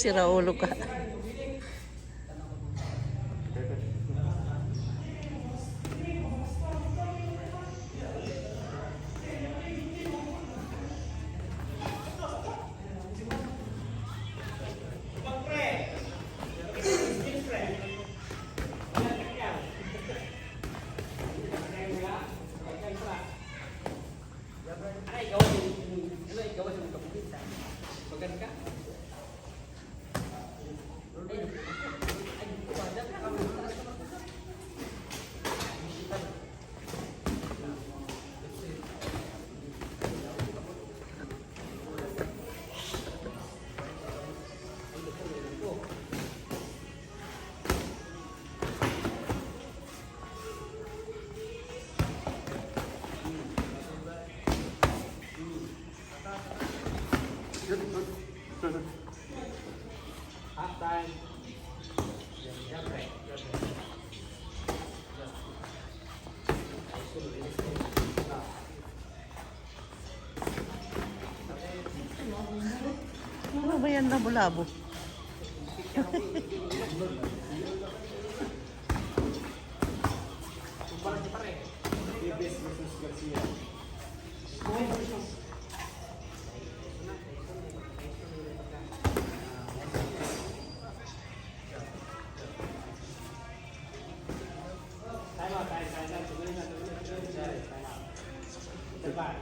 Sira ulo ka. Half time. Ano ba yan, labo-labo? Davis versus Garcia. Time out, time, time, time. Tuloy na, tuloy na, tuloy na. Time out. Goodbye.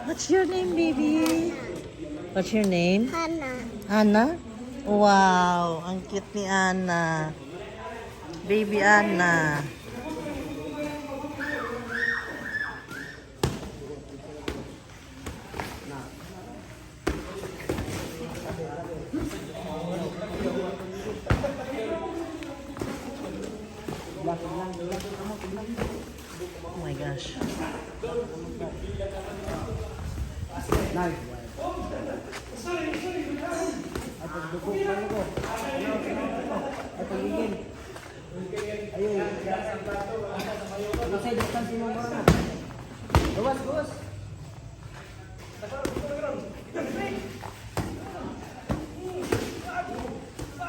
What's your name, baby? What's your name? Hana. Anna? Wow, ang cute ni Anna. Baby Anna. Oh my gosh. Gawas, gawas.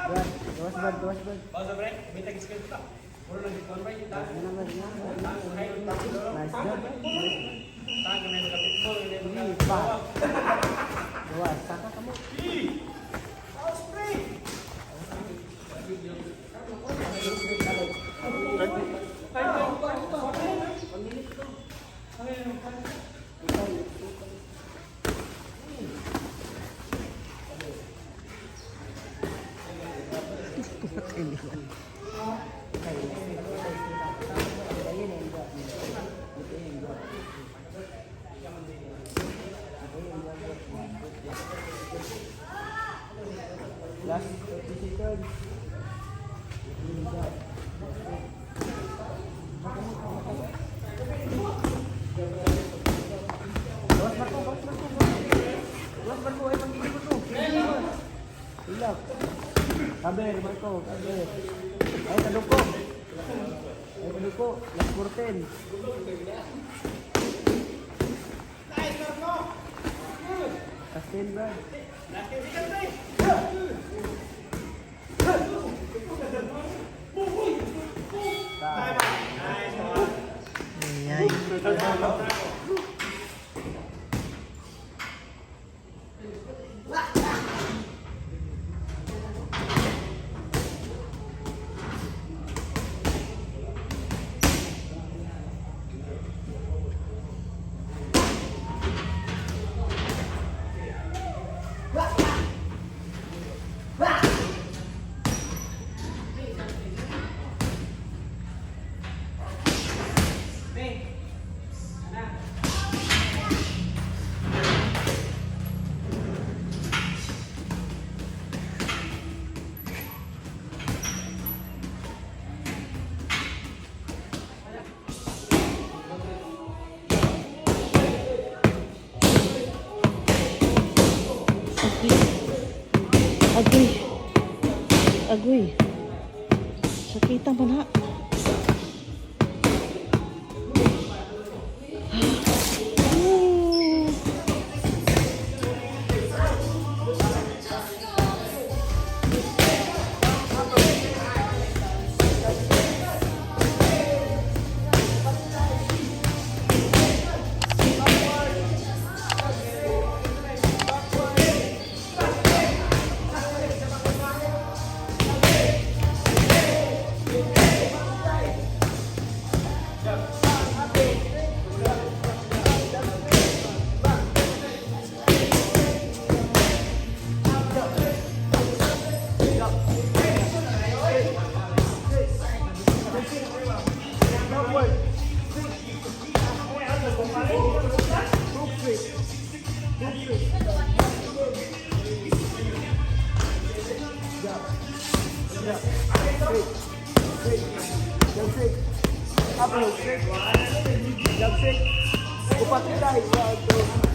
Gawas, gawas ba? Gawas bad, gawas bad. Nice job. Three, five. Gawas, saka ka mo. Pumatay nila. Last 30 seconds. Gawas Marco, gawas Marco, gawas. Gawas Marco, ay manggigil ko to. Ilak. Kaber, Marco, kaber. Ay, kaduko. Ay, kaduko. Last 14. Last 10, bro. Ay, ay. Agoy. Agoy. Agoy. Sakita man ha. Ah. Jab shake. Up hook, shake. Jab shake. Upat tayo. 1, 2.